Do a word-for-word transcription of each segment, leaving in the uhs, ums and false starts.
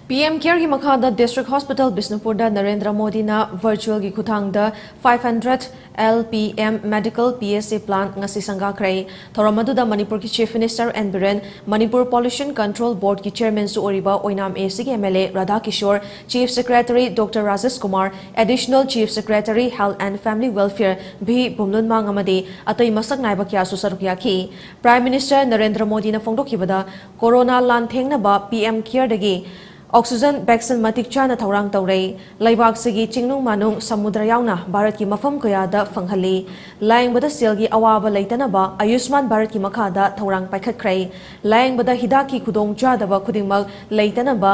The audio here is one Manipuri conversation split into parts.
ꯄꯤ ꯑꯦꯝ ꯀꯦꯌꯔꯒꯤ ꯃꯈꯥꯗ District Hospital ꯕꯤꯁꯅꯨꯄꯨꯔꯗ ꯅꯔꯦꯟꯗ꯭ꯔ ꯃꯣꯗꯤꯅ virtualꯒꯤ ꯈꯨꯠꯊꯥꯡꯗ five hundred L P M Medical P S A plant ꯉꯁꯤ ꯁꯪꯒꯥꯈ꯭ꯔꯦ꯫ ꯊꯧꯔꯝ ꯑꯗꯨꯗ ꯃꯅꯤꯄꯨꯔꯒꯤ Chief Minister N Biren, Manipur Pollution Control Boardꯀꯤ Chairmanꯁꯨ ꯑꯣꯏꯔꯤꯕ ꯑꯣꯏꯅꯥꯝ A Cꯒꯤ M L A Radha Kishore, Chief Secretary Doctor Rajesh Kumar, Additional Chief Secretary Health and Family Welfare V ꯕꯨꯝꯂꯨꯟꯃꯥꯡ ꯑꯃꯗꯤ ꯑꯇꯩ ꯃꯁꯛ ꯅꯥꯏꯕ ꯀꯌꯥꯁꯨ ꯁꯔꯨꯛ ꯌꯥꯈꯤ꯫ Prime Minister ꯅꯔꯦꯟꯗ꯭ꯔ ꯃꯣꯗꯤꯅ ꯐꯣꯡꯗꯣꯛꯈꯤꯕꯗ, ꯀꯣꯔꯣꯅꯥ ꯂꯥꯟꯊꯦꯡꯅꯕ P M Careꯗꯒꯤ oxygen vaccine ꯃꯇꯤꯛ ꯆꯥꯅ ꯊꯧꯔꯥꯡ ꯇꯧꯔꯦ꯫ ꯂꯩꯕꯥꯛꯁꯤꯒꯤ ꯆꯤꯡꯅꯨꯡ ꯃꯥꯅꯨꯡ ꯁꯃꯨꯗ꯭ꯔ ꯌꯥꯎꯅ ꯚꯥꯔꯠꯀꯤ ꯃꯐꯝ ꯀꯌꯥꯗ ꯐꯪꯍꯜꯂꯤ꯫ ꯂꯥꯌꯦꯡꯕꯗ ꯁꯦꯜꯒꯤ ꯑꯋꯥꯕ ꯂꯩꯇꯅꯕ ꯑꯌꯨꯁꯃꯥꯟ ꯚꯥꯔꯠꯀꯤ ꯃꯈꯥꯗ ꯊꯧꯔꯥꯡ ꯄꯥꯏꯈꯠꯈ꯭ꯔꯦ꯫ ꯂꯥꯌꯦꯡꯕꯗ ꯍꯤꯗꯥꯛꯀꯤ ꯈꯨꯗꯣꯡꯆꯥꯗꯕ ꯈꯨꯗꯤꯡꯃꯛ ꯂꯩꯇꯅꯕ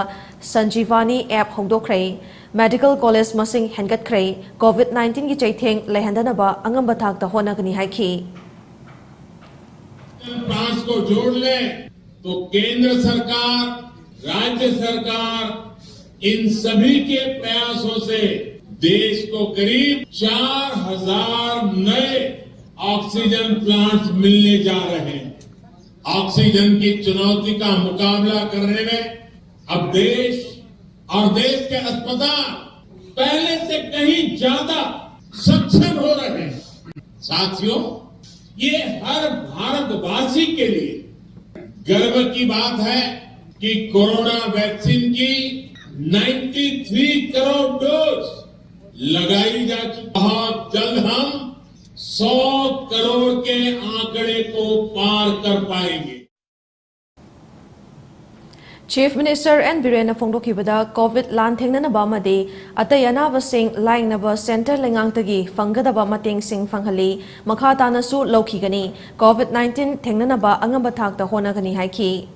Sanjeevani app ꯍꯧꯗꯣꯛꯈ꯭ꯔꯦ꯫ Medical college ꯃꯁꯤꯡ ꯍꯦꯟꯒꯠꯈ꯭ꯔꯦ꯫ COVID nineteenꯒꯤ ꯆꯩꯊꯦꯡ ꯂꯩꯍꯟꯗꯅꯕ ꯑꯉꯝꯕ ꯊꯥꯛꯇ ꯍꯣꯠꯅꯒꯅꯤ ꯍꯥꯏꯈꯤ꯫ पांच को जोड़ लें तो केंद्र सरकार, राज्य सरकार, इन सभी के प्रयासों से देश को करीब चार हज़ार नए ऑक्सीजन प्लांट्स मिलने जा रहे हैं। ऑक्सीजन की चुनौती का मुकाबला करने में अब देश और देश के अस्पताल पहले से कहीं ज्यादा सक्षम हो रहे हैं। साथियों, ये हर भारतवासी के लिए गर्व की बात है कि कोरोना वैक्सीन की नाइंटी थ्री करोड़ डोज लगाई जा चुकी। बहुत जल्द हम सौ करोड़ के आंकड़े को पार कर पाएंगे। Chief Minister N Birenꯅ ꯐꯣꯡꯗꯣꯛꯈꯤꯕꯗ, COVID ꯂꯥꯟ ꯊꯦꯡꯅꯅꯕ ꯑꯃꯗꯤ ꯑꯇꯩ ꯑꯅꯥꯕꯁꯤꯡ ꯂꯥꯌꯦꯡꯅꯕ centre ꯂꯩꯉꯥꯛꯇꯒꯤ ꯐꯪꯒꯗꯕ ꯃꯇꯦꯡꯁꯤꯡ ꯐꯪꯍꯜꯂꯤ꯫ ꯃꯈꯥ ꯇꯥꯅꯁꯨ ꯂꯧꯈꯤꯒꯅꯤ꯫ COVID nineteen ꯊꯦꯡꯅꯅꯕ ꯑꯉꯝꯕ ꯊꯥꯛꯇ ꯍꯣꯠꯅꯒꯅꯤ ꯍꯥꯏꯈꯤ꯫